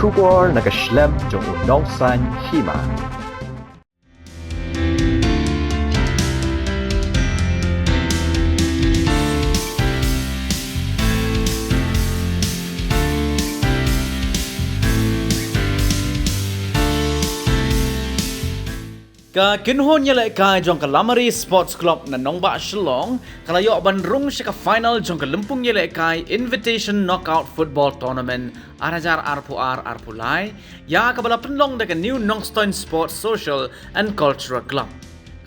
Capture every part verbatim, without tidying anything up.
Khubor na ka shlem jong u nongsan hima. Ka kynhun ïalehkai jong ka Lamare Sports Club na Nongbah Shillong ka la ïoh ban rung sha ka final jong ka lympung ïalehkai Invitation Knockout Football Tournament ar hajar arphew ar arphew lai, ïa kaba la pynlong da ka New Nongstoiñ Sports Social and Cultural Club.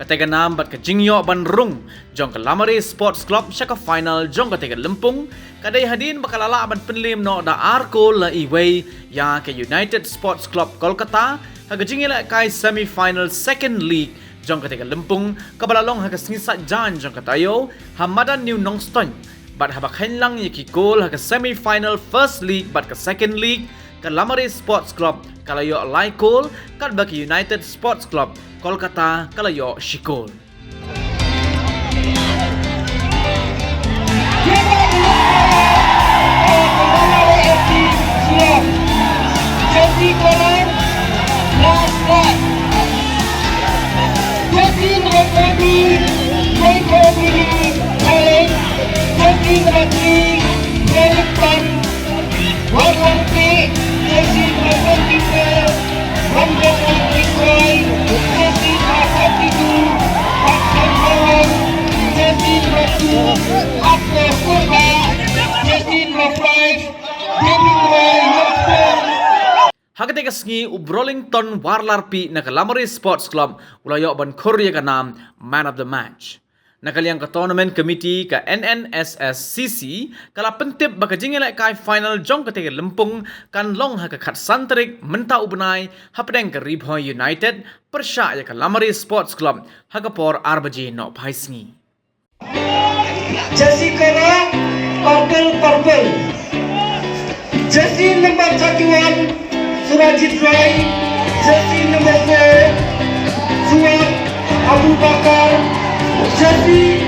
Kata ka nam bad ka jingïoh ban rung jong ka Lamare Sports Club sha ka final jong kata ka lympung ka dei hadien ba ka la lah ban pynliem noh da ar kol la iwei ïa ka United Sports Club Kolkata ha ka jingïalehkai semi final second leg jong kata ka lympung kaba la long ha ka sngi Saitjaiñ jong ka taïew ha madan New Nongstoiñ. Bad haba kheiñ lang ïa ki kol ha ka semi final first leg bad ka second leg, ka Lamare Sports Club ka la ïoh lai kol, katba ka United Sports Club Kolkata ka la ïoh shi kol. Ha kata ka sngi u Brolington Warlarpih na ka Lamare Sports Club u la ïoh ban khur ïa ka nam Man of the Match. Na ka liang ka Tournament Committee ka N N S S C C ka la pyntip ba ka jingïalehkai final jong kata ka lympung kan long ha ka khatsan tarik mynta u bnai hapdeng ka Ri Bhoi United pyrshah ïa ka Lamare Sports Club ha ka por ar baje nohphai sngi. Jersey color purple, purple. Jersey number thirty-one, Surajit Roy. Jersey number four, Suad Abubakar. Jersey